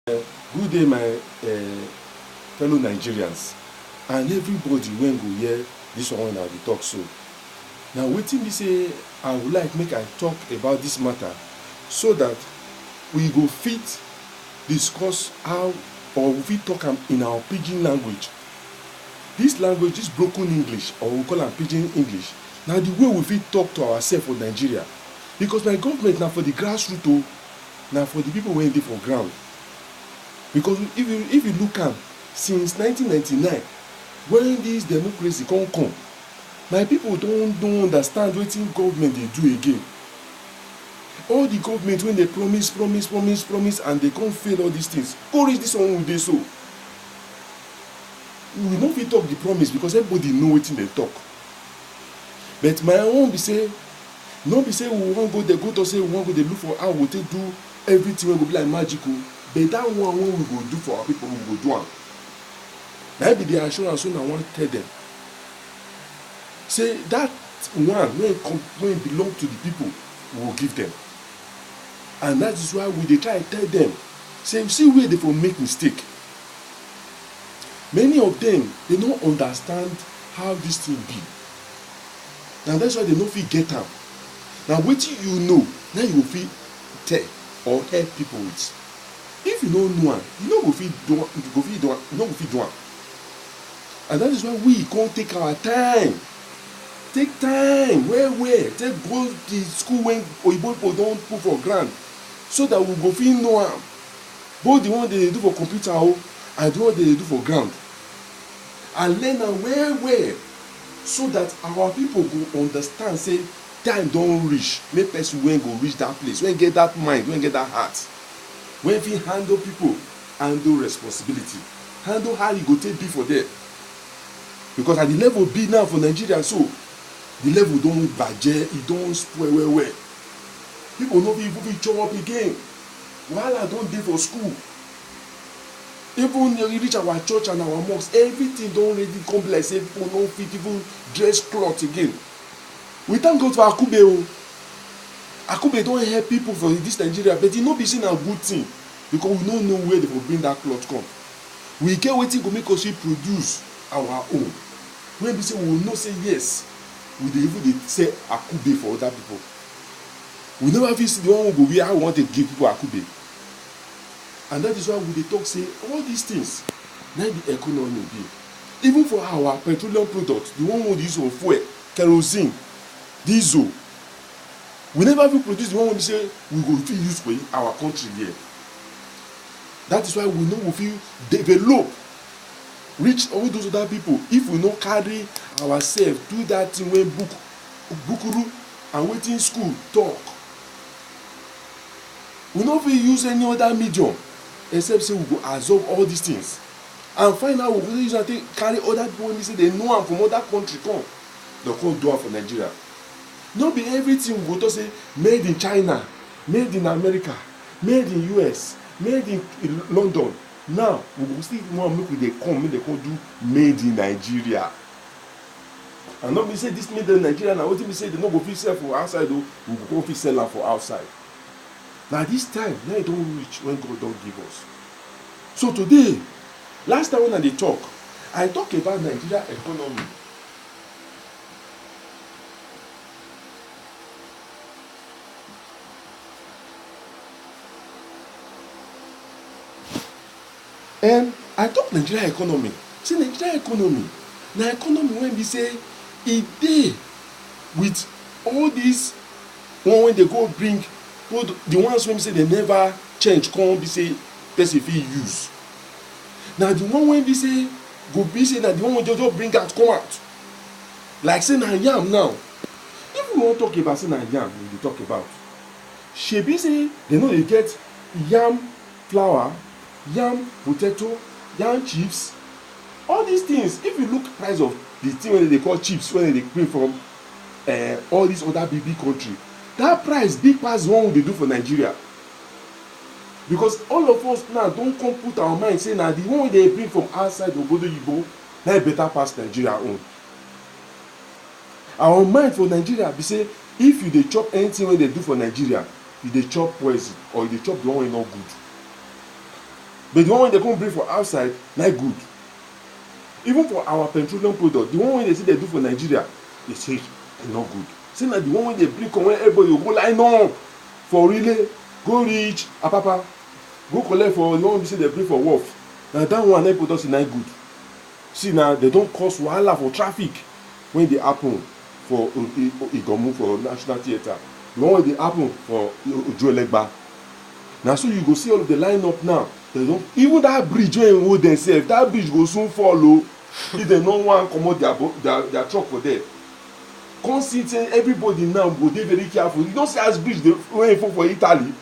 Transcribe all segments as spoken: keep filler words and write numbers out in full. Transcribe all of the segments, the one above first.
Good day, my uh, fellow Nigerians, and everybody wey go hear this one wey I dey talk so. Now, wetin be say I would like make I talk about this matter, so that we go fit discuss how, or we fit talk am in our pidgin language. This language, this broken English, or we call am pidgin English, na the way we fit talk to ourselves for Nigeria, because my government na for the grassroots o, na for the people wey dey for ground. Because if you if you look am, since nineteen ninety-nine, when this democracy come come, my people don don understand wetin government dey do again. All the government wey dey promise, promise, promise, promise, and dey come fail all these things, go reach this one wey dey so. We no fit talk the promise because everybody know wetin dem talk. But my own be say, no be say we wan go there go talk say we wan go dey look for how we take do everything wey go be like magic o. But that one wey we go do for our people, we go do am. Na im be the assurance wey I wan tell them. Say that one wey come, wey belong to the people, we go give them. And that is why we dey try tell them say, see where they for make mistake. Many of them, they no understand how this thing be. Na that's why they no fit get am. Na wetin you know, na you go fit tell or help people with. If you no know am, you no go fit do am, you go fit do am, you no go fit do am. And that is why we come take our time, take time well well, take go the school wey oyibo people don put for ground, so that we go fit know am, both the one they dey do for computer o, and the one they dey do for ground, and learn am well well, so that our people go understand say time don reach, make person wey go reach that place, wey get that mind, wey get that heart, wey fit handle people, handle responsibility, handle how e go take be for there. Because at the level be now for Nigeria so, the level don baje, e don spoil well well. People no fit even fit chop again. Wahala don dey for school. Even you reach our church and our mosque, everything don ready come be like say people no fit even dress cloth again. We thank God for Akube o. Akube don help people for this Nigeria, but e no be say na good thing, because we no know where they for bring that cloth come. We get wetin go make us fit produce our own. When be say we know say yes, we dey even dey sell Akube for other people. We never fit see the one wey go wear how we want to give people Akube. And that is why we dey talk say all these things, na the economy be. Even for our petroleum products, the one wey we dey use for fuel, kerosene, diesel, we never fit produce the one wey be say we go fit use for our country here. That is why we no go fit develop reach all those other people if we no carry ourselves do that thing wey book, bukuru, and wetin school talk. We no fit use any other medium except say we go absorb all these things and find out we go use am take carry other people wey be say they know am from other country come, they come do am for Nigeria. No be everything we go talk say made in China, made in America, made in U S, made in London. Now we go still wan make we dey come, make they come do made in Nigeria. And no be say this made in Nigeria na wetin be say they no go fit sell for outside o, we go come fit sell am for outside. Na this time na e don reach when God don give us. So today, last time when I dey talk, I talk about Nigeria economy. Um, I talk Nigeria economy. See, Nigeria economy na economy wey be say e dey with all these one wey dey go bring, put the ones wey be say they never change come be say person fit use. Na the one wey be say go be say na the one wey just just bring out come out. Like say na yam now. If we wan talk about say na yam we dey talk about, shebi say they no dey get yam flour, yam potato, yam chips, all these things. If you look price of the thing wey they dey call chips wey they dey bring from uh, all these other big big country, that price big pass the one we dey do for Nigeria. Because all of us now don come put our mind say na the one wey dey bring from outside obodo oyibo na e better pass Nigeria own. Our mind for Nigeria be say if you dey chop anything wey dey do for Nigeria, you dey chop poison or you dey chop the one wey no good. But the one wey dem come bring for outside, na e good. Even for our petroleum product, the one wey dem say dem do for Nigeria, dem say e no good. Say na the one wey dem bring come, wey everybody go line up for Orile, go reach Apapa, go collect for the one wey be say dem bring for wharf. Na that one na e product say na e good. See, na dem don cause wahala for traffic wey dey happen for O-, I-, O-, Iganmu for National Theatre, the one wey dey happen for O-, Ojuelegba. Na so you go see all of the line up now. Dem don, even that bridge wey hold dem sef, that bridge go soon fall o, if dem no wan comot their bo-, their, their truck for there. Come see say everybody now go dey very careful. You don see as bridge dey, wey fall for Italy?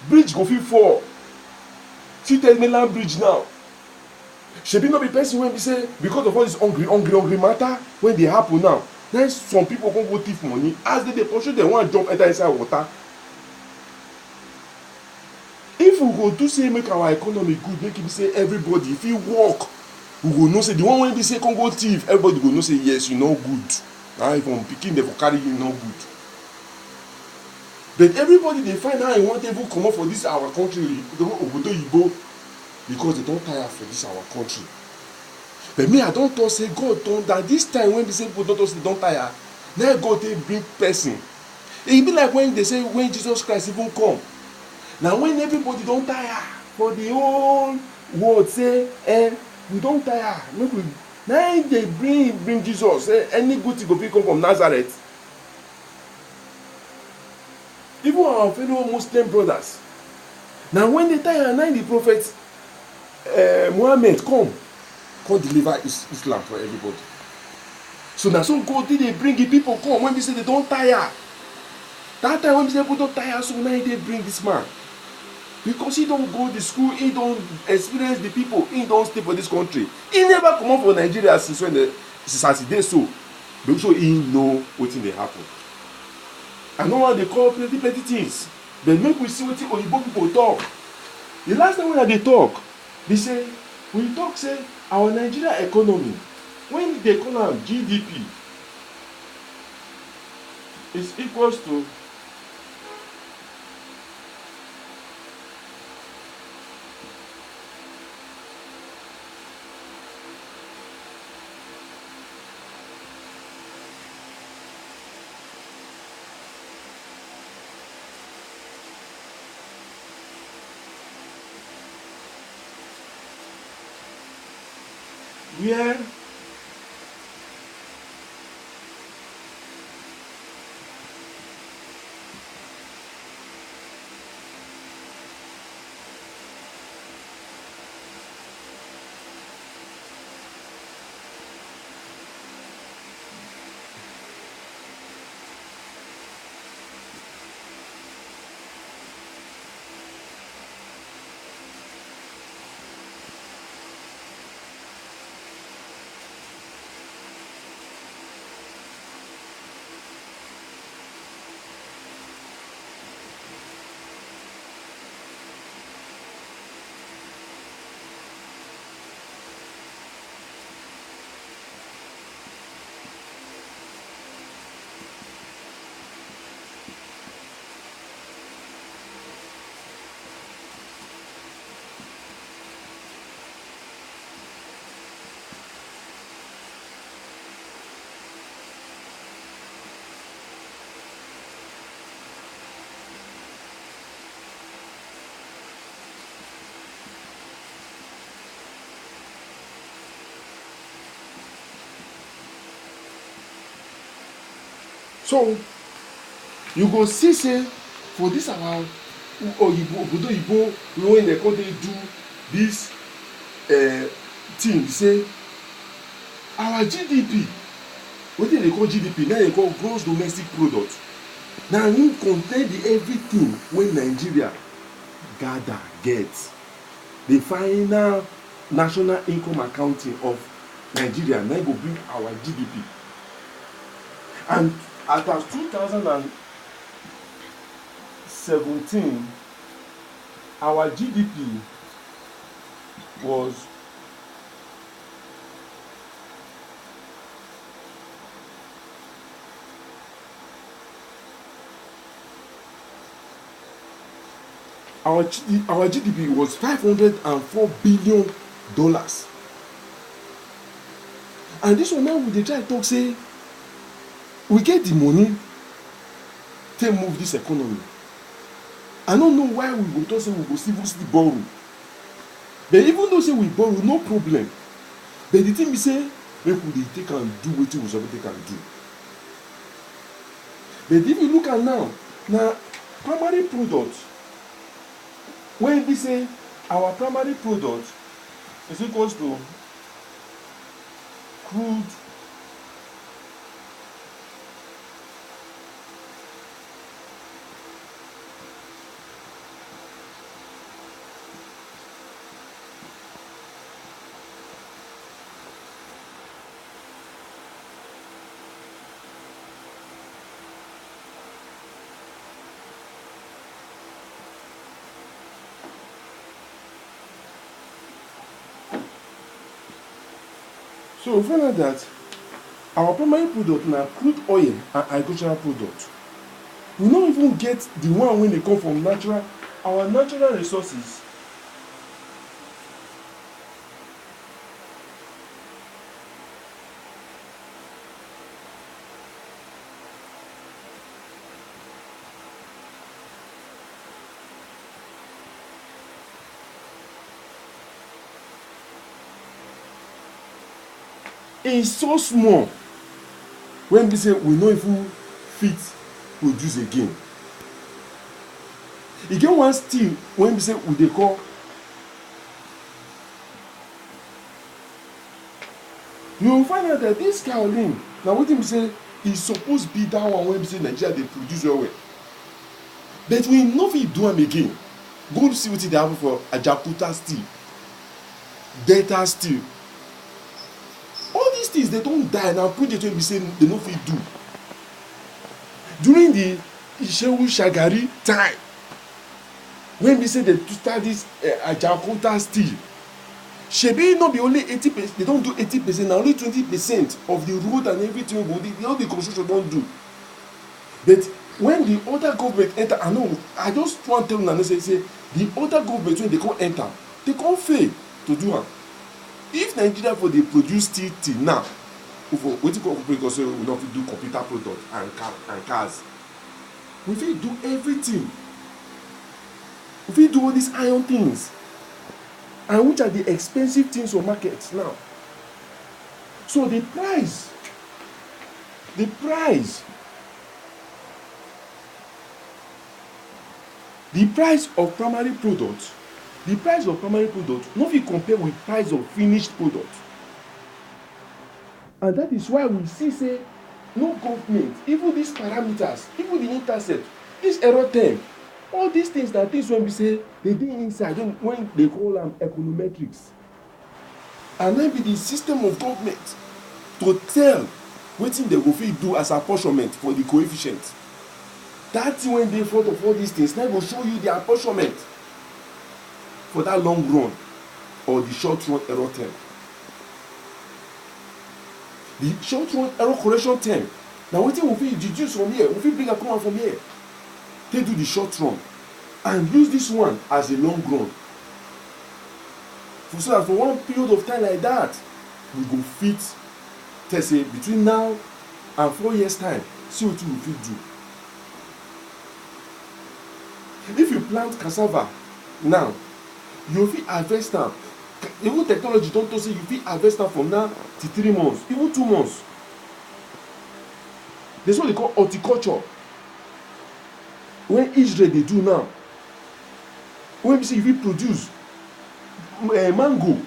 Bridge go fit fall. See Third Mainland Bridge now. Shebi no be person wey be say, because of all this hungry, hungry, hungry matter wey dey happen now, then some people come go thief money. As dem dey pursue, dem wan jump enter inside water. If we go do say make our economy good, make e be say everybody fit work, we go know say the one wey be say come go thief, everybody go know say yes, e no good. Na if one pikin dem for carry, e no good. But everybody dey find how e wan take even comot for this our country, obodo oyibo, because dem don tire for this our country. But me, I don talk say God don, that this time wey be say people don talk say dem don tire, na God take bring person. E be like when dem say when Jesus Christ even come, na when everybody don tire for the whole world, say, eh, we don tire, make we, na im dey bring, bring Jesus, say any good thing go fit come from Nazareth. Even our fellow Muslim brothers, na when dem tire, na im the prophet, eh, Muhammad come, come deliver Is-, Islam for everybody. So na so God take dey bring the people come when be say dem don tire. That time when be say people don tire, so na im dey bring this man. Because he don go the school, he don experience the people, he don stay for this country. He never comot for Nigeria since when the, since as e dey so. But so he know wetin dey happen. I no wan dey call plenty, plenty things, but make we see wetin oyibo people talk. The last time when I dey talk, be say, we talk say our Nigeria economy, when dem call am G D P, is equals to where So, you go see say for this our oyibo, obodo oyibo, wey dem come dey do this, eh, thing, be say our G D P, wetin dem call G D P, na dem call gross domestic product. Na im contain the everything wey Nigeria gather get. The final national income accounting of Nigeria na go bring our G D P. And as at two thousand and seventeen, our G D P was our G D, our G D P was five hundred and four billion dollars. And this one now we dey try talk say we get the money take move this economy. I no know why we go talk say we go still, still borrow. But even though say we borrow, no problem. But the thing be say, make we dey take and do wetin we suppose take and do. But if you look at now, na primary product wey be say our primary product is equals to crude. So we find out that our primary product na crude oil and agricultural product. We no even get the one wey dey come from natural, our natural resources. E so small wey be say we no even fit produce again. E get one steel wey be say we dey call, you go find out that this kaolin na wetin be say e suppose be that one wey be say Nigeria dey produce well well. But we no fit do am again. Go see wetin dey happen for Ajaokuta steel, Delta steel. All these things, they don die. Na project wey be say they no fit do. During the Shehu Shagari time, when be say they start this uh, Ajaokuta steel, shebi no be only eighty percent, they don do eighty percent, na only twenty percent of the road and everything wey go dey, all the construction don do. But when the other government enter, I know, I just wan tell una say, say the other government wey dey come enter, dey come fail to do am. If Nigeria for dey produce steel till now, we for wetin come people say we no fit do computer product and car and cars. We fit do everything. We fit do all these iron things, and which are the expensive things for market now. So the price, the price, the price of primary product, the price of primary product no fit compare with price of finished product. And that is why we see say no government, even these parameters, even the intercept, this error term, all these things na things wey be say dey dey inside when, when they call am econometrics. And na be the system of government to tell wetin they go fit do as apportionment for the coefficient. That thing wey dey front of all these things na go show you the apportionment for that long run or the short run error term. The short run error correction term na wetin we fit deduce from here, we fit bring am come out from here, take do the short run and use this one as a long run. For so that for one period of time like that, we go fit tell say between now and four years time, see wetin we fit do. If you plant cassava now, you fit harvest am. Even technology don talk say you fit harvest am from now till three months, even two months. There's what they call horticulture wey Israel dey do now, wey be say you fit produce uh, mango,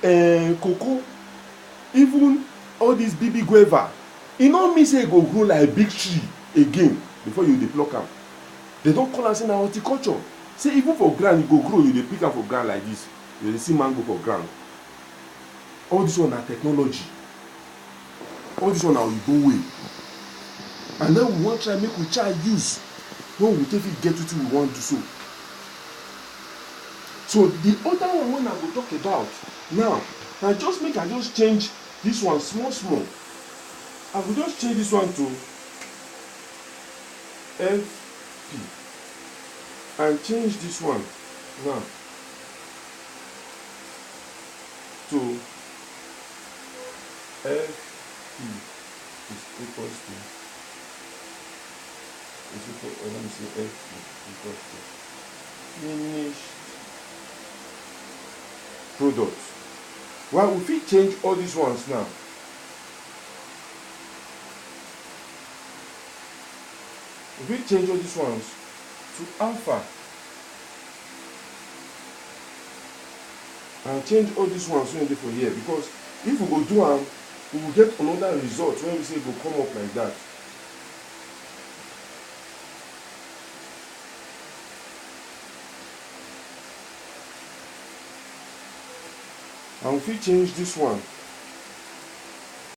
uh, cocoa, even all this bibi guava. E no mean say e go grow like big tree again before you dey pluck am. They don call am say na horticulture. Say even for ground e go grow, you dey pick am for ground like this, you dey see mango for ground. All this one na technology. All this one na oyibo way. And then we wan try make we try use when we take fit get wetin we wan do so. So the other one wey I go talk about now na just make I just change this one small small. I go just change this one to F P. and change this one now to F P is equals to, is equal, uh, let me say F P is equals to finished product. Well, we fit change all these ones now. We fit change all these ones to alpha and change all these ones wey dey for here, because if we go do am, we go get another result wey we say go come up like that. And we fit change this one